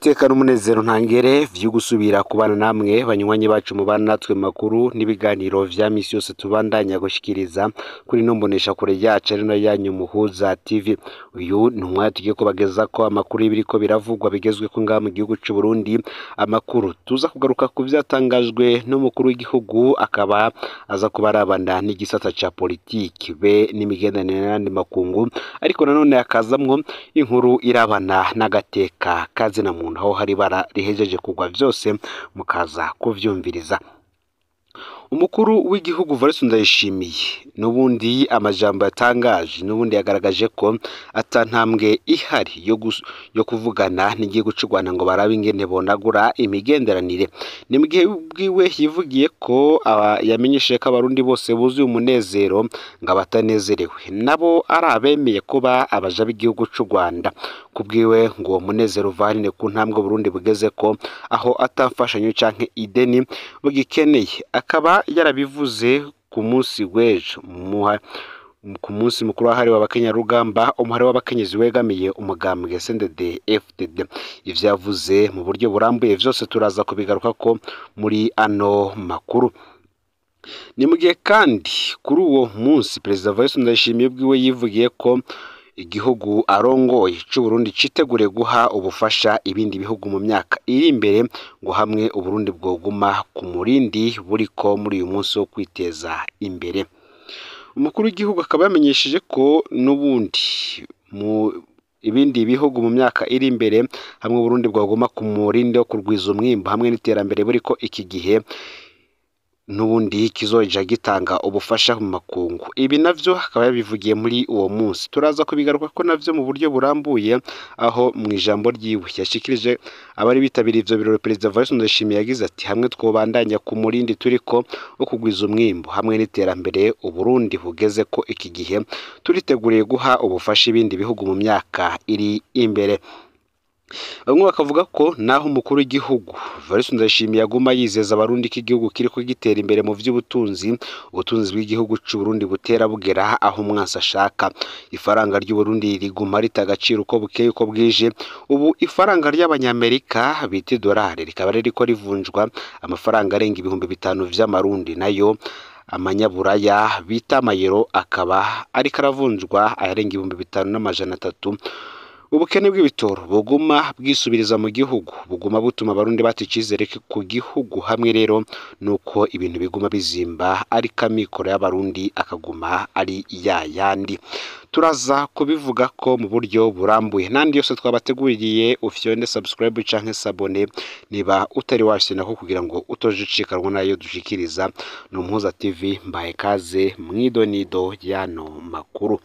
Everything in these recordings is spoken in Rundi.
N'iteka n'umunezero ntangere vyo gusubira kubana namwe banywanyi bacu mubana natwe makuru n'ibiganiro vya misi yose tubandanya gushikiriza kuri ino mboneshakure yacu ari nayo yanyu Muhuza TV. Uyu ni umwanya tugiye kubagezako amakuru y'ibiriko biravugwa bigezweko ngaha mu gihugu c'u Burundi, amakuru tuza kugaruka ku vyatangajwe n'umukuru w'igihugu akaba aza kuba arabana n'igisata ca politiki be n'imigenderanire n'ayandi makungu, ariko nanone hakazamwo inkuru irabana n'agateka kazina muntu aho hari ibara rihejeje kugwa, vyose mukaza kuvyumviriza. Umukuru w'igihugu Evariste Ndayishimiye n'ubundi amajambo yatangaje n'ubundi yagaragaje ko ata ntambwe ihari yo kuvugana n'igihugu c'u Rwanda ngo barabe ingene bonagura imigenderanire. Ni mu gihe bwiwe yivugiye ko yamenyesheje ko abarundi bose buzuye umunezero ngo abatanezerewe nabo ari abemeye kuba abaja b'igihugu c'u Rwanda. Kubwiwe ngo uwo munezero uvanire ku ntambwe Burundi bugezeko aho ata mfashanyo canke ideni bugikeneye, akaba yarabivuze ku munsi w'ejo ku munsi mukuru wahariwe abakenyarugamba, umuhari w'abakenyezi wegamiye umugambwe CNDD FDD. Ivyo yavuze mu buryo burambuye vyose turaza kubigarukako muri ano makuru. Ni mu gihe kandi kuri uwo munsi Perezida Evariste Ndayishimiye ubwiwe yivugiye ko igihugu arongoye c'Uburundi citeguriye guha ubufasha ibindi bihugu mu myaka iri imbere ngo hamwe Uburundi bwoguma ku murindi buriko muri uyu munsi wo kwiteza imbere. Umukuru w'igihugu akaba yamenyesheje ko n'ubundi mu ibindi bihugu mu myaka iri imbere hamwe Uburundi bwoguma ku murindi wo kurwiza umwimbu hamwe n'iterambere buriko iki gihe n'ubundi kizoja gitanga ubufasha mu makungu. Ibi navyo akaba yabivugiye muri uwo munsi, turaza kubigaruka ko navyo mu buryo burambuye aho mu ijambo ryiwe yashikirije abari bitabiriye ivyo birori. Perezida Evariste Ndayishimiye yagize ati: hamwe twobandanya ku murindi turiko wo kugwiza umwimbu hamwe n'iterambere Uburundi bugeze ko iki gihe, turiteguriye guha ubufasha ibindi bihugu mu myaka iri imbere. Bamwe bakavuga ko naho umukuru w'igihugu Evariste Ndayishimiye aguma yizeza abarundi ko igihugu kiriko gitera imbere mu vy'ubutunzi, ubutunzi bw'igihugu c'Uburundi butera bugera aho umwansi ashaka. Ifaranga ry'Uburundi riguma rita agaciro uko bukeye uko bwije. Ubu ifaranga ry'abanyamerika bita idolari rikaba ririko rivunjwa amafaranga arenga 5000 vy'amarundi, nayo amanyaburaya bita amayero akaba ariko aravunjwa ayarenga 5300. Ubukene bw'ibitoro buguma bwisubiriza mu gihugu buguma butuma abarundi bata icizere ku gihugu, hamwe rero nuko ibintu biguma bizimba ariko amikoro y'abarundi akaguma ari ya yandi. Turaza kubivuga ko mu buryo burambuye n'andi yose twabateguriye. Ufyonde subscribe canke s'abonner niba utari washyize kugira ngo utoje ucikanwa nayo dushikiriza. Ni Umuhuza TV, mbaye kaze mwidonido y'ano makuru.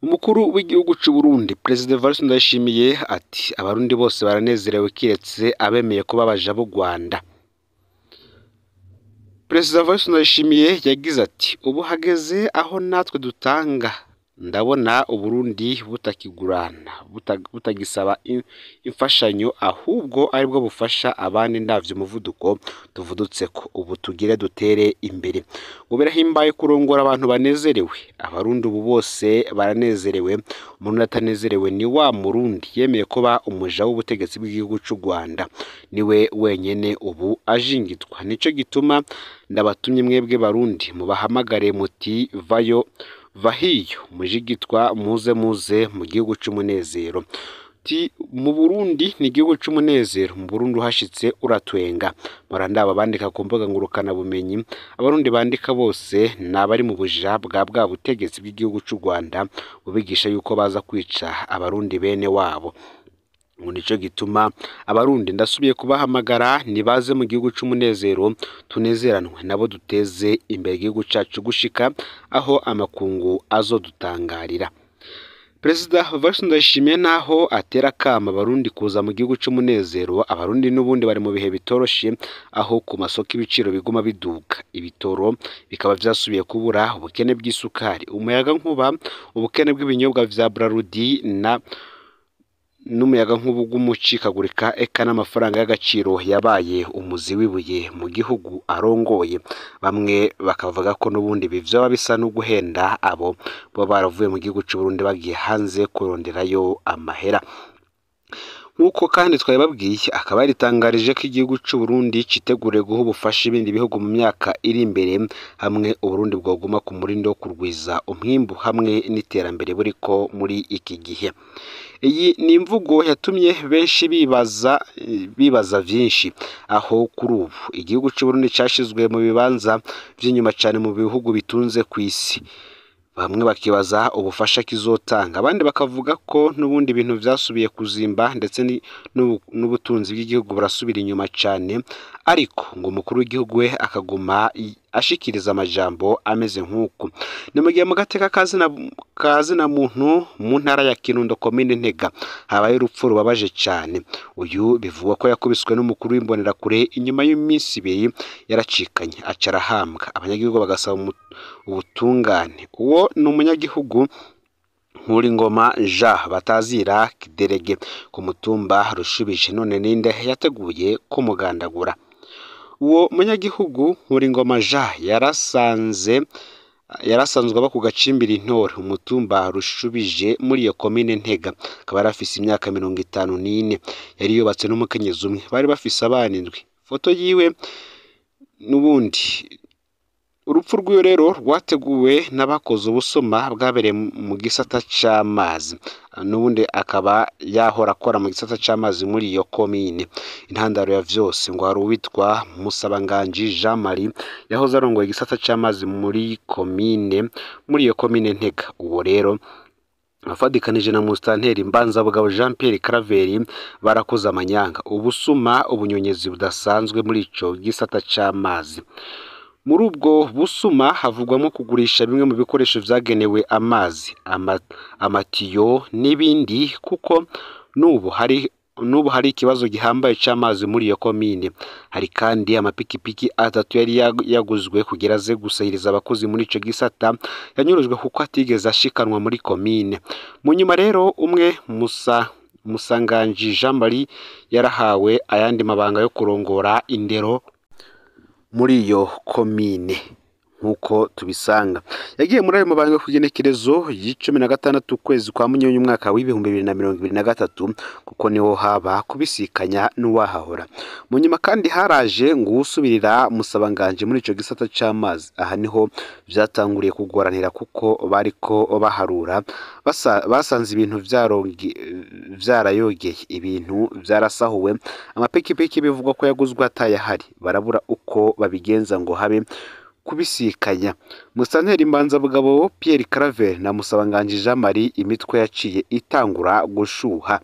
Umukuru w'igihugu c'u Burundi Perezida Evariste Ndayishimiye ati: abarundi bose baranezerewe kiretse abemeye kuba abaja b'u Rwanda. Perezida Evariste Ndayishimiye yagize ati: ubu hageze aho natwe dutanga, ndabona Uburundi butakigurana, butagisaba imfashanyo ahubwo aribwo bufasha abandi, ndavye umuvuduko tuvudutseko ubu tugire dutere imbere. Ngo birahimbaye kurongora abantu banezerewe, abarundi ubu bose baranezerewe, umuntu atanezerewe ni wa murundi yemeye kuba umuja w'ubutegetsi bw'igihugu c'u Rwanda, niwe wenyene ubu ajingitwa. Nico gituma ndabatumye mwebwe barundi mubahamagare muti vayo vahiyo mujigitwa, muze muze mu gihugu c'umunezero. Ti mu Burundi ni igihugu c'umunezero, mu Burundi uhashitse uratwenga. Murandaba bandika ku mbuga ngurukana bumenyi, abarundi bandika bose ni abari mu buja bwa butegetsi bw'igihugu c'u Rwanda bubigisha yuko baza kwica abarundi bene wabo. Ngo nico gituma abarundi ndasubiye kubahamagara nibaze mu gihugu c'umunezero tunezeranwe nabo duteze imbere igihugu cacu gushika aho amakungu azodutangarira. Perezida Evariste Ndayishimiye naho atera akamo abarundi kuza mu gihugu c'umunezero, abarundi n'ubundi bari mu bihe bitoroshe aho ku masoko ibiciro biguma biduga, ibitoro bikaba vyasubiye kubura, ubukene bw'isukari, umuyaga nkuba, ubukene bw'ibinyobwa vya Brarudi na n'umuyagankuba uguma eka n'amafaranga y'agaciro yabaye umuzi w'ibuye mu gihugu arongoye. Bamwe bakavuga ko n'ubundi ibi vyoba bisa no guhenda abo baba baravuye mu gihugu c'Uburundi bagiye hanze kuronderayo amahera. Nk'uko kandi twabibabwiye, akaba yaritangarije ko igihugu c'u Burundi citeguriye guha ubufasha ibindi bihugu mu myaka iri imbere, hamwe Uburundi bwoguma ku murindi wo kurwiza umwimbu hamwe n'iterambere buriko muri iki gihe. Iyi ni imvugo yatumye benshi bibaza vyinshi, aho kuri ubu igihugu c'u Burundi cashizwe mu bibanza vy'inyuma cane mu bihugu bitunze kw'isi. Bamwe bakibaza ubufasha kizotanga, abandi bakavuga ko n'ubundi ibintu vyasubiye kuzimba ndetse n'ubutunzi bw'igihugu burasubira inyuma cane, ariko ngo umukuru w'igihugu we akaguma ashikiriza amajambo ameze nk'uku. Ni mu gihe mu gateka ka zina muntu mu ntara ya Kirundo, komine Ntega, habaye urupfu rubabaje cane. Uyu bivugwa ko yakubiswe n'umukuru w'imbonerakure inyuma y'iminsi 2 yaracikanye aca arahambwa, abanyagihugu bagasaba ubutungane. Uwo ni umunyagihugu Nkuringoma Jean batazira Kiderege ku mutumba Rushubije. None ninde yateguye kumugandagura? Uwo munyagihugu Nkuringoma Jean yarasanzwe aba ku gacimbiri Intore, umutumba Rushubije, muri iyo komine Ntega. Akaba yari afise imyaka 54. Yari yubatse n'umukenyezi umwe, bari bafise abana 7. Foto yiwe n'ubundi. Urupfu rwiwe rero rwateguwe n'abakoze ubusuma bwabereye mu gisata c'amazi, n'ubundi akaba yahora akora mu gisata c'amazi muri iyo komine. Intandaro ya vyose ngo hari uwitwa Musabanganji Jean Marie yahoze arongoye igisata c'amazi muri iyo komine Ntega. Uwo rero afadikanije na musitanteri Mbanzabugabo Jean Pierre Claver barakoze amanyanga, ubusuma, ubunyonyezi budasanzwe muri ico gisata c'amazi. Muri ubwo busuma havugwamo kugurisha bimwe mu bikoresho vyagenewe amazi, amatiyo n'ibindi, kuko n'ubu hari ikibazo gihambaye c'amazi muri iyo komine. Hari kandi amapikipiki atatu yari yaguzwe kugira aze gusahiriza abakozi muri ico gisata, yanyurujwe kuko atigeze ashikanwa muri komine. Mu nyuma rero umwe Musanganji Jean Marie yarahawe ayandi mabanga yo kurongora indero muri iyo komine. Nk'uko tubisanga, yagiye muri ayo mabanga ku igenekerezo y'16 ukwezi kwa Munyonyo umwaka w'2023, kuko niho haba kubisikanya n'uwahahora. Mu nyuma kandi haraje ngo uwusubirira Musabanganje muri ico gisata c'amazi. Aha niho vyatanguriye kugoranira, kuko bariko baharura basanze ibintu vyarayogeye, ibintu vyarasahuwe, amapikipiki bivugwa ko yaguzwe atayahari, barabura uko babigenza ngo habe kubisikanya. Musitanteri Mbanzabugabo Pierre Claver na Musabanganji Jean Marie, imitwe yaciye itangura gushuha.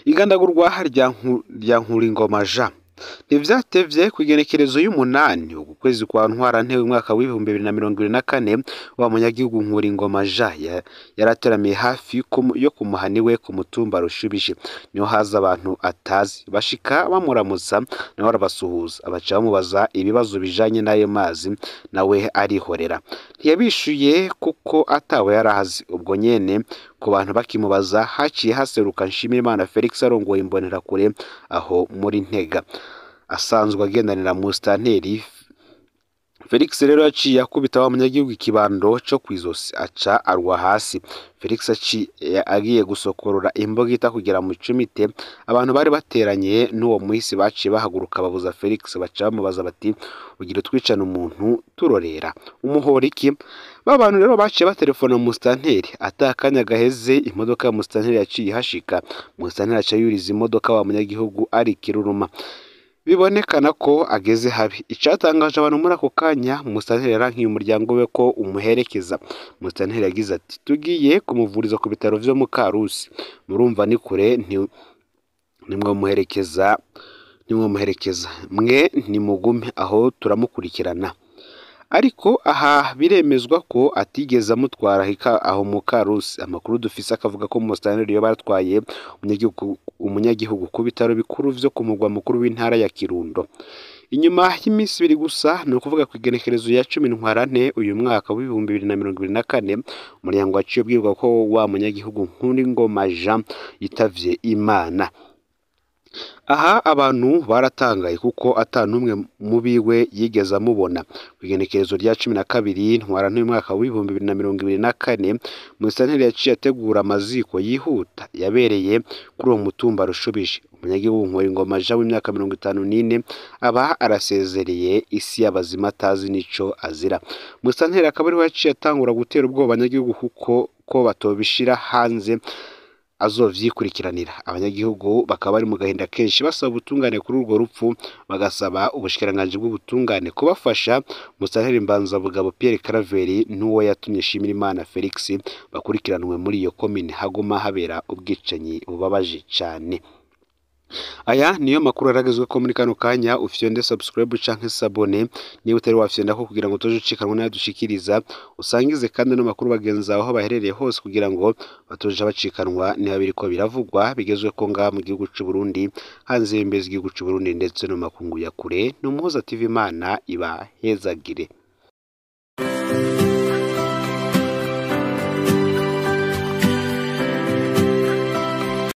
Igandagurwa rya Nkuringoma Jean ntivyatevye. Ku igenekerezo y'8 uku kwezi kwa Ntwarante umwaka w'2024, wa munyagihugu Nkuringoma Jean yarateramiye hafi yo kumuhana iwe ku mutumba Rushubije. Niho haza abantu atazi, bashika bamuramutsa, nawe arabasuhuza, baca bamubaza ibibazo bijanye n'ayo mazi, nawe arihorera ntiyabishuye kuko atawe yarahazi. Ubwo nyene ku bantu bakimubaza, haciye haseruka Nshimirimana Felix arongoye imbonerakure aho muri Ntega, asanzwe agendanira musitanteri Felix. Rero yaciye akubita wa munyagihugu ikibando co kw'izosi, aca arwa hasi. Felix aciye agiye gusokorora imbugita kugira mu cumite, abantu bari bateranye n'uwo muhisi baciye bahaguruka babuza Felix. Baca bamubaza bati: "Ugira twicana umuntu turorera, umuhora iki?" Ba bantu rero baciye batelefona musitanteri. Ata akanya gaheze, imodoka ya musitanteri yaciye ihashika. Musitanteri aca yuriza imodoka wa munyagihugu ari ikiruruma, bibonekana ko ageze habi. Icatangaje abantu muri ako kanya, musitanteri yarankiye umuryango we ko umuherekeza. Musitanteri yagize ati: "Tugiye kumuvuriza ku bitaro vyo mu Karusi, murumva ni kure, ntimwomuherekeza, mwe nimugume aho turamukurikirana." Ariko aha biremezwa ko atigeze amutwara aho mu Karusi. Amakuru dufise akavuga ko musitanteri yoba yaratwaye umunyagihugu ku bitaro bikuru vyo ku mugwa mukuru w'intara ya Kirundo. Inyuma y'iminsi 2 gusa, ni ukuvuga ku igenekerezo ya 10 Ntwarante uyu mwaka w'2024, umuryango waciye ubwirwa ko wa munyagihugu Nkuringoma Jean yitavye Imana. Aha abantu baratangaye kuko ata n'umwe mu biwe yigeze amubona. Kw'igenekerezo rya 12 Ntwarante umwaka w'2024, Musitanteri yaciye ategura amaziko yihuta yabereye kuri uwo mutumba Rushubije. Umunyagihugu Nkoringoma Jean w'imyaka 54 aba arasezereye isi y'abazima atazi n'ico azira. Musitanteri akaba ariwe yaciye atangura gutera ubwoba abanyagihugu kuko ko batobishira hanze azovyikurikiranira. Abanyagihugu bakaba bari mu gahinda kenshi basaba ubutungane kuri urwo rupfu, bagasaba ubushikiranganji bw'ubutungane kubafasha. Musitanteri Mbanzabugabo Pierre Claver n'uwo yatumye Nshimirimana Felix bakurikiranwe muri iyo komine haguma habera ubwicanyi bubabaje cane. Aya niyo makuru aragezweko muri kano kanya. Ufyonde subscribe canke s'abonner niba utari wafyondako kugira ngo utoje ucikanwa n'ayo dushikiriza, usangize kandi ano makuru bagenzi bawe aho baherereye hose kugira ngo batoja bacikanwa niba biriko biravugwa bigezweko ngaha mu gihugu c'u Burundi, hanze y'imbibe z'igihugu c'u Burundi ndetse no mu makungu ya kure. Ni Umuhuza TV, Imana ibahezagire.